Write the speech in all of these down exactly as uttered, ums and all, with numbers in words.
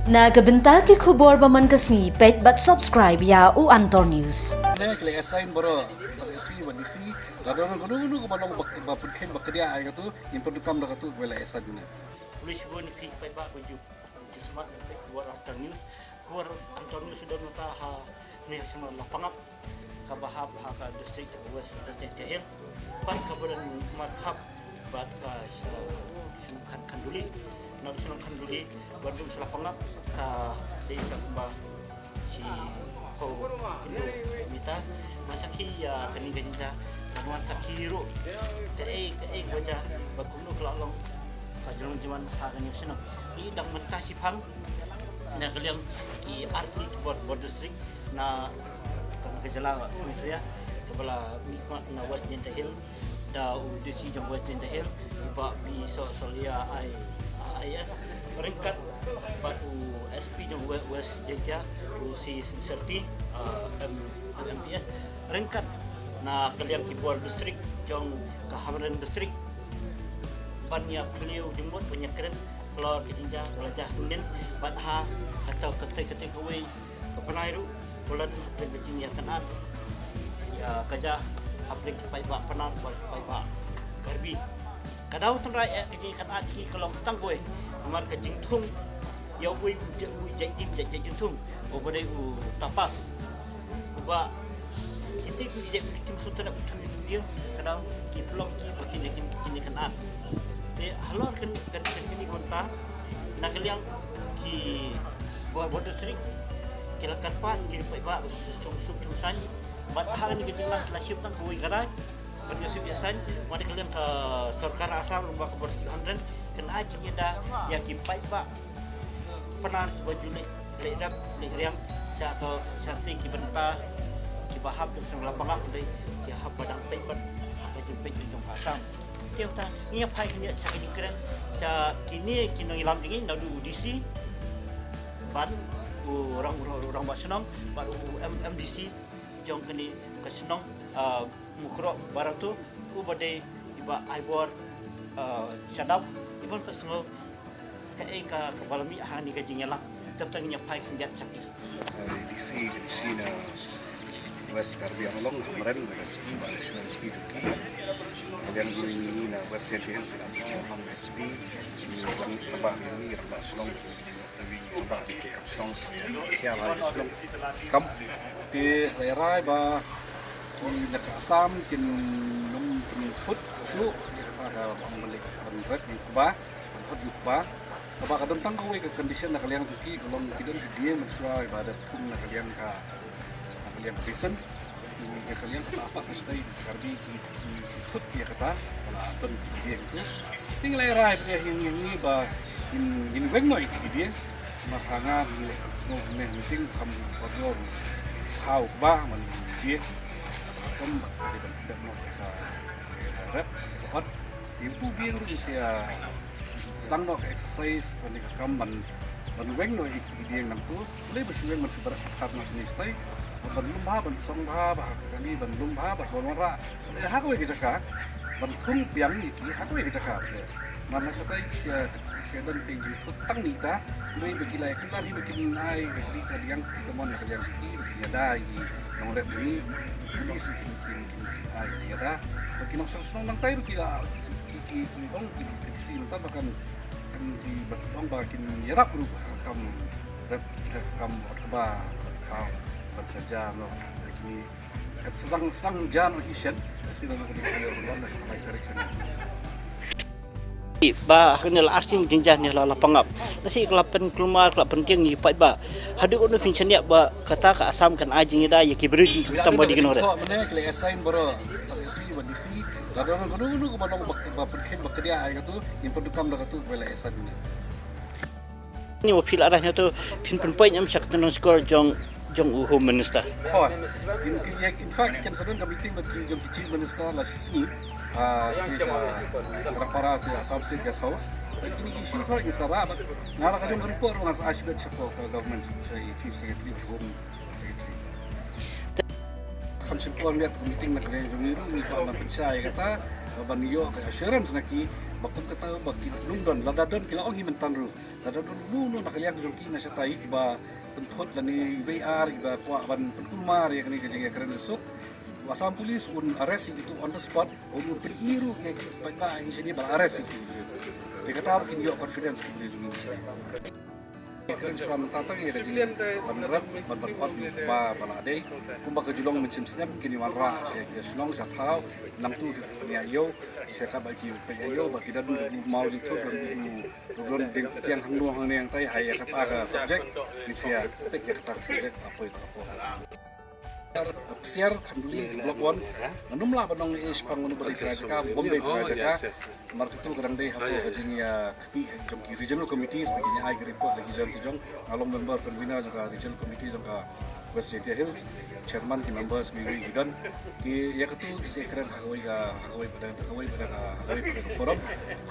Na ka bynta ki khubor ba man ka sngi, peit bad subscribe ïa u Antor News. Ne ki la assign baroh, S P bad D C, lada don kano kano kaba long ba, ba pynkheiñ ba khyndiat ïa kato, ngin pyndonkam da kato kaba la assign ne. Khublei shibun ïa phi paidbah ba ju, ju smat ïa phi khubor Antor News. Khubor Antor News u don mynta ha ne ha shnong Lapangap, kaba hap ha ka district West Jaintia Hills. Pat kaba don markhap bad ka shnong Khan, Khanduli. Na ka shnong Khanduli bad ka shnong Lapangap ka dei sa kumba shiphew kilo meter. Ba sakhi ïa kane ka jingjia, ban wan sakhi ruh kaei kaei ba jia, ba kumno ka la long ka jinglong jingman ha kane ka shnong. Ngi dang mynta shiphang na ka liang ki artylli ki bor, bor district na ka, ka jylla Meghalaya, kaba la mihkhmat na West Jaintia Hills da u D C jong West Jaintia Hills, i Bah B Soh Solia I, I A S, ryngkat bad u S P jong West, West Jaintia, u C Serti, uh, M, M P S, ryngkat na ka liang ki bor district jong ka Hamren district, ban ïa plie jingmut, ban ïa kren halor ka jingjia ba la jia mynnin, bad ha kata, kata, kata kawei ka bnai ruh, ba la don hapdeng ka jingïakynad ïa ka jia hapdeng ki paidbah Pnar bad ki paidbah Karbi. Ka daw tynrai eh ka jingïakynad jong ngi ka long tang kawei, namar ka jingthung ïa uwei u jait, uwei u jait, jait, jait jingthung, uba dei u Tapas. Uba kita ki jait, ki jait, ki jait, ki jait, ki jait, ka daw ki pynlong ki ba kin, kin, kin ïakynad. Te halor kan, kan, kan, kan, kan, na ka liang ki bor, bor district ki la kyrpad ki paidbah ba ki shong suk shong saiñ. Bad ha kane ka jingïalang ki la shim tang kawei ka rai ban ïa suk ïa saiñ. Wat na ka liang ka sorkar Assam lyngba ka bor suk Hamren kan ai jingïada ïa ki paidbah Pnar kiba ju leit, leit rep, leit riang sha ka, sha ki bynta kiba hap jong shnong Lapangap, hynrei ki hap ba dang peit bad ha ka jingpeit jong ka Assam. Te mynta ngi ïa phai khyndiat sha ka jingkren sha kine ki nongïalam jong ngi, naduh u D C bad u rang, u rang, u rangbah shnong bad u M, M D C jong kane ka shnong, ah, Mukroh Barato, uba dei i Bah Aibor, ah, Shadap, i ban pynsngew kaei ka, kaba la mih ha kane ka jingïalang. Te mynta ngin ïa phai khyndiat sha ki. Ka D C, ka D C na West Karbi Anglong, Hamren, na S P, bad Additional S P jong ki. Ka liang jong ngi na West Jaintia Hills, na S P, ngi rangbah, ngi rangbah shnong, ngi rangbah ki kam shnong, ki ïa la shnong kam. Te hynrei ba ki na ka Assam kin ym pynphut shuh, ka ban leit ban rep ïa u kba, ban hot ïa u kba. Kaba ka don tang kawei ka condition na ka liang jong ki, ka long ki don ki dieng mynshuwa ba da thung na ka liang ka, na ka liang ka basin. Na ka liang kata pat ka state Karbi ki, ki, ki thut ïa kata, ka la don ki dieng tu. Te ngi la rai ba ïa ngi, ngi ba ngin, ngin weng noh ïa ki dieng. Namar ha nga ngi la sngew ne meeting kam ba dor khaw ba man dieng. Kam ba ka dei ban dep noh ïa ka, ïa ka rep, ïa ka hot. Ïa u tu dieng ruh ngi sa sdang noh ka exercise, ban ïa ka kam ban, ban weng noh ïa ki dieng nangtu. Balei ba shu weng ban shu bret pathar na sini stai. Ban lum bha, ban song bha, bha ha ka kali, ban lum bha, ban wanrah. Ban ha kawei ka jaka, ban thung biang ïa ki ha kawei ka jaka. Namar na stai sha, sha don ka jingthut tang nita. Balei ba ki la ïa kular hi ba kin ai, ba ki ka dieng ki ka mon ïa ka dieng ki, ba kin ïada ïa ki nongrep jong ngi. Police kin, kin, kin, kin ai ka jingïada. Ba ki nongshong shnong nangtai ruh ki la, ki, ki, ki ong ki, ki, ki si mynta ba kan, kan ki, ba ki ong ba kin ïarap ruh ha ka kam rep, rep kam ot kba, ka ban sa jia noh. Kine kat sdang, sdang jia noh ki shen, ka si noh ki, ki, ki, ki, ki, ki, ki, ki, Ba ha kane la arsien jingjia ne la, la pangap. Nasi ka la pynkulmar, ka la pyntieng ïa ki paidbah. Haduh kano phin shaniah ba kata ka Assam kan ai jingïada ïa ki briew ki tam ba dei ki nongrep. Mane ki la assign baroh, S P bad D C, lada don kano kano kaba long ba, ba pynkheiñ ba khyndiat ïa kato, ngin pyndonkam da kato kaba la assign mane. Ni ba phi la rah ïa to, phin pynpoi em sha ka tnong skor jong, jong u Home Minister. Hooid. In, in, in fact kan sa don ka meeting bad ki jong ki Chief Minister la shi sngi. Ah, shi sngi sha Rangpara te Assam State Guest House. Bad kine ki issue hooid ngin sa rah bad nga la ka jong ka report nga sa ai shibit sha ka government, sha i Chief Secretary, Home Secretary. Kham shym kham ïa ka meeting na ka liang jong ngi ruh ngi kwah ban pynshai ïa kata, ban ïoh ka assurance na ki Ba kum kata ba ki lum don, lada don ki la ong hi mynta ruh. Lada don uno uno na ka liang jong ki na shatai kiba pynthut lane iwei ar kiba kwah ban pynkulmar ïa kane ka jingïakren suk, u Assam Police un arrest ïa kitu on the spot, un pyn-i ruh ïa ki paidbah hi shane ba arrest ïa ki. Te kata ruh kin ïoh confidence ki briew jong ngi. Kren shuwa mynta tang ïa ka jingïaid ban rep ban ban ot ba ba la dei. Kumba ka jinglong mynsiem snem kin ïa wanrah sha ka shnong sha thaw. Nangtu ki sa pynïaid ïew sha ka ba ki pynïaid ïew ba ki da du maw jingthut ba du du don ding kiang hangno hangne hangtai ha ïa kata ka subject. Ngin sa ïa peit ïa kata ka subject apoi ta apoi. Psiar Khanduli Block one. Ngan ym lah ban ong ei shaphang uno ba dei trai jaka, bym dei trai jaka. Namar katu ka dang dei hapoh ka jingïakynduh jong ki regional committees ba kin ïa ai ka report da ki jong ki jong. Nga long member convener jong ka regional committee jong ka West Jaintia Hills, chairman, ki members kiwei kiwei ki don. Ki ïa katu ki sa ïakren ha kawei ka, ha kawei pat ka, ha kawei pat ka, ha kawei pat ka forum.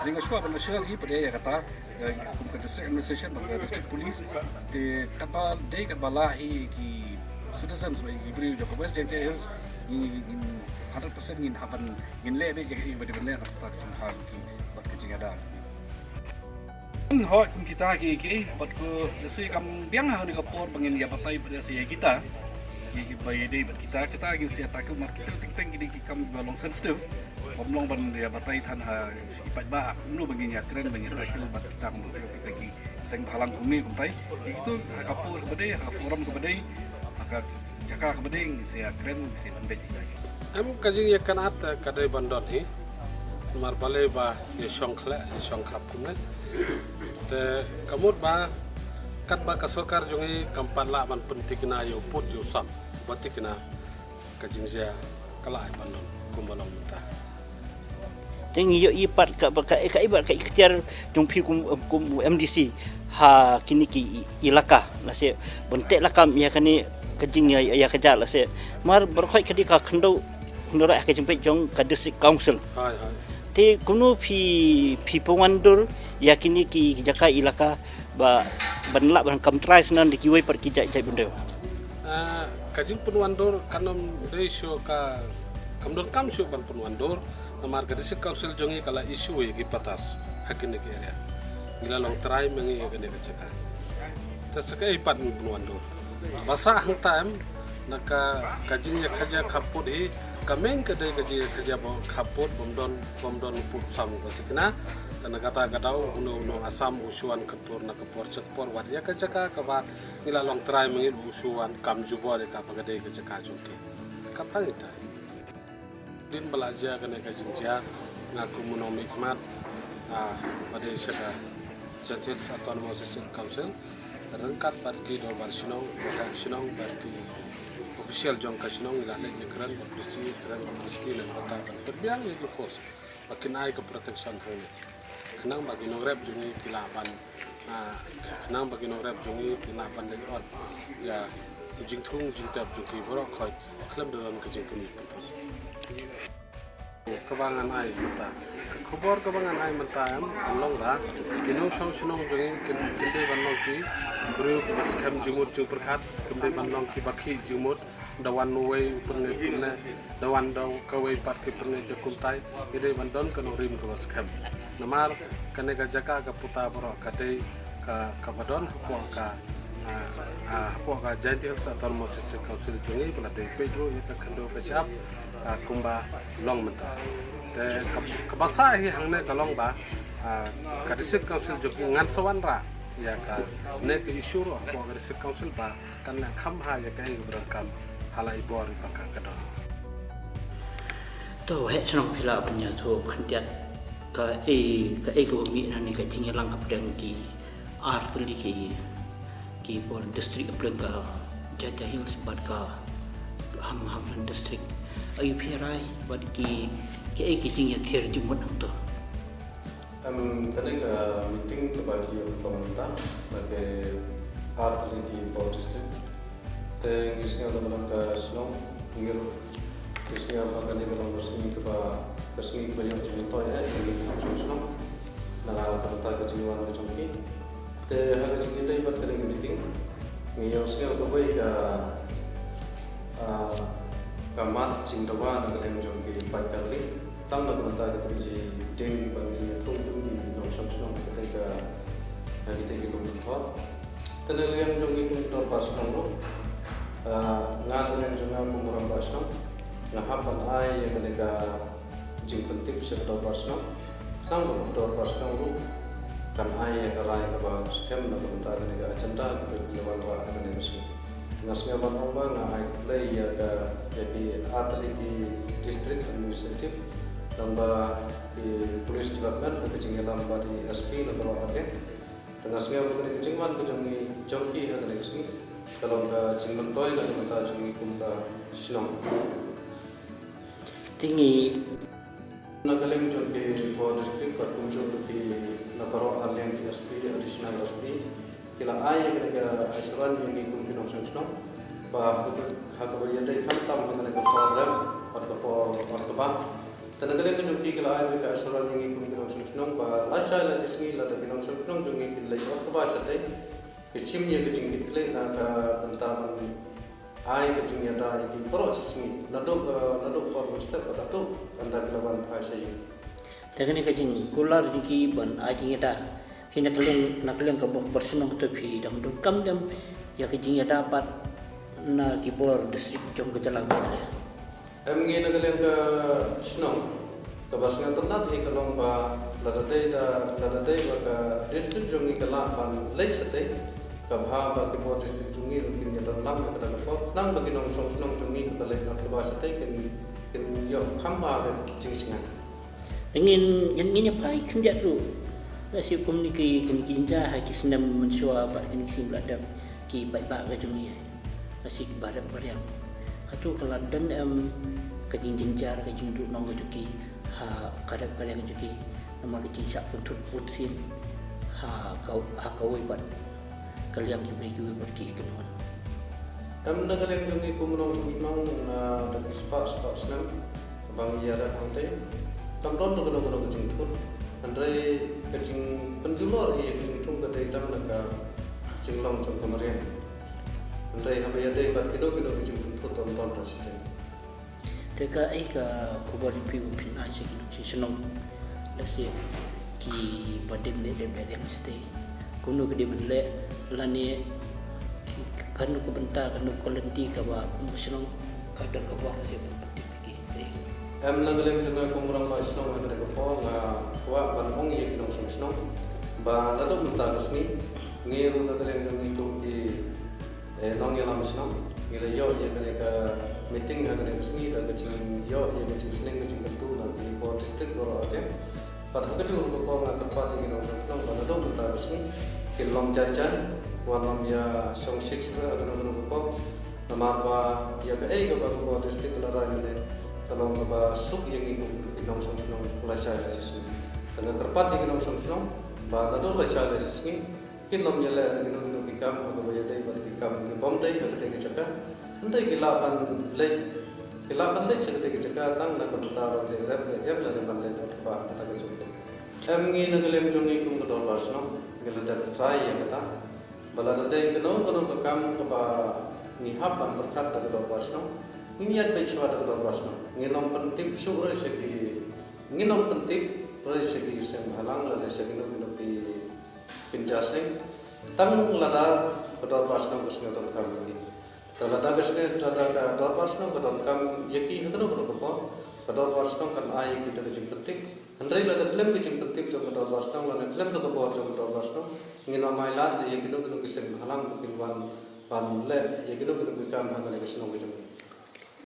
Nga shuwa ban assure hi pat ïa kata. Kum ka district administration bad ka district police, te katba dei katba lah hi ki citizens bad ki briew jong ka West Jaintia Hills, ngi, ngi, ngi hundred percent ngin hap ban, ngin leh beit ïa kaei ba dei ban leh na ka bynta ka jingïaid bad ka jingïada. Hooid, kum kita ki, ki, bad ka, lehse kam biang ha kane ka por ba ngin ïa batai bad lehse ïa kita. Ki, ki ba ïadei bad kita, kita ngin sa ïa tackle, namar kita teng teng ki dei ki kam ba long sensitive. Bym long ban ïa batai than ha i paidbah kumno ba ngin ïa kren ba ngin ïa tackle bad kita kumno kita ki seng bhalang kumne kumtai. Ïa kito ha ka por kaba dei, ha ka forum kaba dei, ha ka jaka kaba dei ngin sa ïa kren, ngin sa ïa ban beit. Em, ka jingïakynad, eh, ka dei ban don hi. Namar balei ba ïa shong khleh, ïa shong khap kumne. Te ka mut ba katba ka sorkar jong ngi kam pat lah ban pynthikna ïa u pud ïa u sam. Ba thikna ka jingjia ka la ai ban don kumba long mynta. Te ngi ïohi pat ka, ka, ka, ka, ka iktiar jong phi kum, kum M D C ha kine ki i-, ilaka, lehse ban teh lakam ïa kane ka jingïa, ïa ka jia, lehse mar baroh khoit ka dei ka khyndew, khyndew raid ha ka jingpeit jong ka district council. Hai, hai. Te kumno phi, phi pynwandur ïa kine ki jaka ilaka ba ban lah ban kam trai shuh na da kiwei pat ki jait jait bynriew. Ah, ka jingpynwandur kan ym dei shuh ka, kam donkam shuh ban pynwandur, namar ka district council jong ngi ka la issue ïa ki patas ha kine ki area. Ngi la long trai ma ngi ïa kane ka jaka. Te sa kaei pat ngi pynwandur. Ba sah hangta em na ka, ka jingïakajia khappud hi, ka main ka dei ka jingïakajia ba khappud, bym don, bym don pud sam ka jingkynnoh. Te na kata ka daw uno uno Assam u shu wan kyntur na ka por sha ka por wat ïa ka jaka kaba ngi la long trai ma ngi u shu wan kam jubor ïa kaba ka dei ka jaka jong ki. Kata ngi ta. Hadien ba la jia kane ka jingjia, nga kum u nongmihkhmat, ah, ba dei sha ka Jaintia Hills Autonomous District Council, ryngkat bad ki dorbar shnong, ki shnong bad ki official jong ka shnong, ngi la leit ïakren bad police, ïakren bad S P, lem bad ban pynbiang ïa ki force ba kin ai ka protection hangne. Khnang ba ki nongrep jong ngi ki lah ban, ah, khnang ba ki nongrep jong ngi ki lah ban leit ot ïa u jingthung jingtep jong ki baroh khoit khlem da don ka jingpynmih pynthut. Kaba ngan ai mynta, ka khubor kaba ngan ai mynta em, long ba ki nongshong shnong jong ngi kin, kin dei ban long ki briew kiba skhem jingmut jingpyrkhat, kin dei ban long kiba khih jingmut. Da wan uwei u pyrngeit kumne, da wan da kawei pat ki pyrngeit da kumtai, ki dei ban don ka nongrim kaba skhem. Namar kane ka jaka ka puta baroh ka dei ka, kaba don hapoh ka, ah, ah, hapoh ka Jaintia Hills Autonomous District Council jong ngi, ba la dei peit ruh ïa ka khyndew ka shyiap, ah, kumba long mynta. Te ka, kaba sah hi hangne ka long ba, ah, ka District Council jong ngi ngan sa wanrah ïa kane ka issue ruh hapoh ka District Council ba kan nang kham bha ïa kaei kaba donkam ha la i bor i paka ka don. To heh shnong phi lah ban ïathuh khyndiat kaei, kaei kaba mih na kane ka jingïalang hapdeng ki ar tylli ki, ki bor district hapdeng ka Jaintia Hills bad ka Ham, Hamren District. Aïu phi rai bad ki, kaei ki jingïathir jingmut hangto. Em, kane ka meeting kaba ki ïoh long mynta na ka ar tylli ki bor district. Te ngi sngew na ka shnong, ngi ruh ngi sngew ba kane ka long ka sngi kaba, ka sngi kaba ïoh jingmyntoi eh, kane ka shnong. Na ka bynta ka jingwan ka jong ki. Te ha ka jingïadei bad kane ka meeting, ngi ïoh sngew kawei ka, ah, ka mat jingdawa na ka liang jong ki paid Khasi. Tang na ka bynta ka jingdeng ba ngi ïa thung Shnong shnong kita ka, ha kita ki kum thot. Te na liang jong ngi kum dorbar shnong ruh, ah, nga na liang jong nga kum u rangbah shnong, nga hap ban ai ïa kane ka jingpyntip sha ka dorbar shnong. Khnang ba ka dorbar shnong ruh kan ai ïa ka rai kaba skhem na ka bynta kane ka agenda kaba la wanrah ha kane ka sngi. Nga sngew ban ong ba nga ai khublei ïa ka, ïa ki artylli ki district administrative, nangba ki police department ha ka jingïalam bad i S P na ka bynta ka. Te nga sngew ba kane ka jingwan ka jong ngi, jong ki ha kane ka sngi ka long ka jingmyntoi na ka bynta jong ngi kum ka shnong. Te ngi na ka liang jong ki bor district bad kumjuh ki na baroh ar liang ki S P, additional S P, ki la ai ïa kane ka assurance ïa ngi kum ki nongshong shnong ba ha kaba ïadei khamtam ha kane ka por rem bad ka por, bad ka bang. Te na ka liang ka jong ki, ki la ai ïa ka assurance ïa ngi kum ki nongshong shnong ba lashai lashisngi lada ki nongshong shnong jong ngi kin leit ot kba shatei, ki shim ïa ka jingkitkhlieh na ka bynta ban ai ka jingïada ïa ki baroh shisngi, naduh, eh, naduh por mynstep bad haduh ynda ki la wan phai sha ïing. Te kane ka jingkular jong ki ban ai jingïada, phi na ka liang, na ka liang ka bor, bor shnong, to phi dang donkam dem ïa ka jingïada pat na ki bor district jong ka jylla Meghalaya? Em, ngi na ka liang ka shnong, kaba sngewtynnat hi ka long ba lada dei da, lada dei ba ka district jong ngi ka lah ban leit shatei, ka bha ba ki bor district jong ngi ruh kin ïadon lang ïa kata ka por, khnang ba ki nongshong shnong jong ngi kiba leit ot kba shatei kin, kin ïoh kham bha ka jingshngaiñ. Te ngin, ngin, ngin ïa phai khyndiat ruh. Lehse kum kine ki, kine ki jynjar ha ki snem mynshuwa bad kine ki snem ba la dep, ki paidbah ka jong ngi, lehse ki barep bariang, hato ka la don em ka jingjynjar, ka jingduhnong ka jong ki ha ka rep ka riang ka jong ki namar ka jingshah pynthut bunsien ha ka, ha kawei pat ka liang kiwei kiwei pat ki kynhun? Em, na ka liang jong ngi kum u nongshong shnong, ah, da ki spah spah snem ba ngi ïarap hangtei, kam don da kano kano ka jingthut. Hynrei ka jingpynjulor ïa ka jingthung ka dei tang na ka jinglong jong ka mariang. Hynrei haba ïadei bad kino kino ka jingpynthut, tam don da shisien. Te kaei ka khubor jong phi ba phin ai sha ki nongshong shnong, lehse kiba dei ban leh, dei ban leh shatei, kumno ki dei ban leh, lane ki, kano ka bynta, kano ka lynti kaba kum ka shnong ka don ka bor sha ban pyntip ïa ki? Em, na ka liang jong nga kum u rangbah shnong ha kane ka por, nga kwah ban ong ïa ki nongshong shnong ba naduh mynta ka sngi ngi ruh na ka liang jong ngi kum ki eh, nongïalam shnong, ngi la ïoh ïa kane ka meeting ha kane ka sngi da ka jingïoh ïa ka jingsneng ka jingkyntu na ki bor district baroh arliang. Bad ha kajuh ka por nga kyrpad ïa ki nongshong shnong ba naduh mynta ka sngi kin long jai jai, wat nym ïa shongshit shuh ha kano kano ka por. Namar ba ïa kaei kaba ka bor district ka la rai mynne ka long kaba suk ïa ngi kum ki nongshong shnong lashai lashisngi. Te nga kyrpad ïa ki nongshong shnong ba naduh lashai lashisngi kin nym ïaleh ïa kino kino ki kam ha kaba ïadei bad ki kam ki bym dei ha katei ka jaka. Hynrei ki lah ban leit, ki lah ban leit sha katei ka jaka tang na ka bynta ban leit rep leit rep lane ban leit ot kba ha kata ka jaka. Em, ngi na ka liang jong ngi kum ka dorbar shnong ngi la dep try ïa kata ba lada dei kano kano ka kam kaba ngi hap ban pyrkhat da ka dorbar shnong, ngin ïaid beit shuwa da ka dorbar shnong. Ngin nym pyntip shuh re sha ki, ngin nym pyntip re sha ki seng bhalang lane sha kino kino ki kynja seng, tang lada ka dorbar shnong ka sngewdonkam ïa ki. Te lada ka sngew, lada ka dorbar shnong ka donkam ïa ki ha kano kano ka por, ka dorbar shnong kan ai ïa kita ka jingpyntip. Hynrei lada khlem ka jingpyntip jong ka dorbar shnong lane khlem da ka bor jong ka dorbar shnong, ngin nym ailad ïa kino kino ki seng bhalang ba kin wan ban leh ïa kino kino ki kam ha kane ka shnong ka jong ngi.